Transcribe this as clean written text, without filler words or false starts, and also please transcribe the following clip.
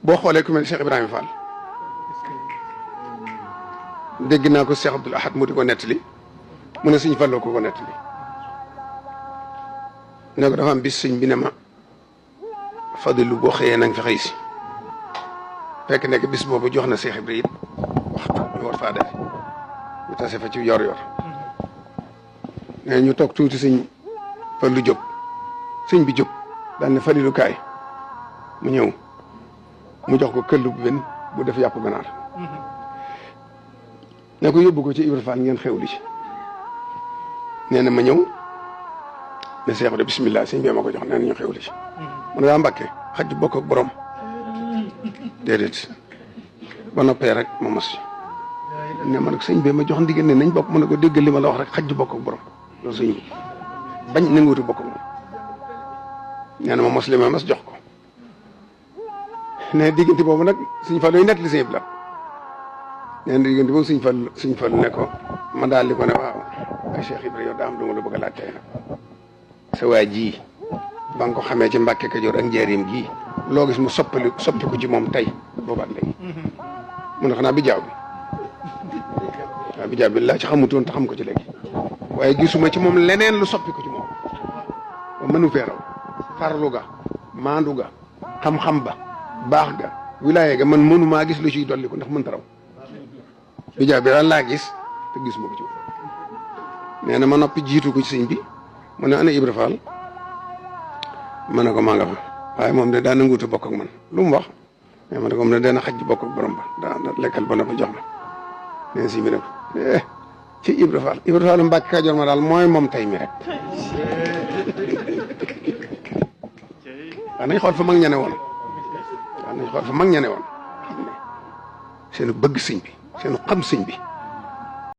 boo xoolee ku mel Cheikh Ibrahima Fall dégg naa ko Cheikh Abdoul Ahad mu di ko nettali mu ne sëñ Fallou ko nettali ne ko dafa am bis sëñ bi ne ma Fadilu boo xëyee na nga fi xëy si fekk nekk bis boobu jox na Cheikh Ibrahima waxtu ñu war faa def ñu tase fa ci yor-yor nee ñu toog tuuti sëñ Fallu jóg sëñ bi jóg daan ne Fadilu kaay mu ñëw mu jox ko këll bu benn bu def yàpp ganaar ne ko yóbbu ko ci Ibra Fall ngeen xewli ci nee na ma ñëw ne Cheikh de bismillah sëñ bi ma ko jox nee na ñu xewli ci mu ne daa Mbàkke xaj bokk ak borom déedéet ba noppee rek ma mos ne ma nag sëñ bi ma jox ndigal ne nañ bokk mu ne ko déggal li ma la wax rek xaj bokk ak borom loolu sëñ bi bañ nanguuti bokk ak moom nee na ma mos li ma mos jox ko ne diggante boobu nag sëñ Fallu nett li sëñ bi la nee na diggante boobu sëñ Fallu ne ko ma daal di ko ne waaw ay Cheikh Ibrahima yow daa am lu ma la bëgg a laaj tey nag sa waa ji ba nga ko xamee ci Mbàkke Kajoor ak njaareem gii loo gis mu soppiku ci moom tey boobaat léegi mu ne xanaa bi jaaw bi waaw bi jaaw bi laa ci xamutoon te xam ko ci léegi waaye gisuma ci moom leneen lu soppiku ci moom ba mënu fee raw farlu ga maandu ga xam-xam ba baax ga wilaaye ga man mënumaa gis lu ciy dolli ko ndax mënta raw bi jaaw bi daal laa gis te gisuma ko ci moom nee na ma noppi jiitu ko ci sëñ bi mu ne ana Ibra Fall ma ne ko maa nga fa waaye moom de daa nanguutu bokk ak man lu mu wax mais ma ne ko moom de dana xaj bokk ak borom ba daa lekkal ba na ko jox ma nee na si bi ne ko ci Ibra Fall Mbàkke Kajoor ma daal mooy moom tey mi rek waaw nañ xool fa mag ñane woon waaw nañ xool fa mag ñane woon seenu bëgg sëñ bi seenu xam sëñ bi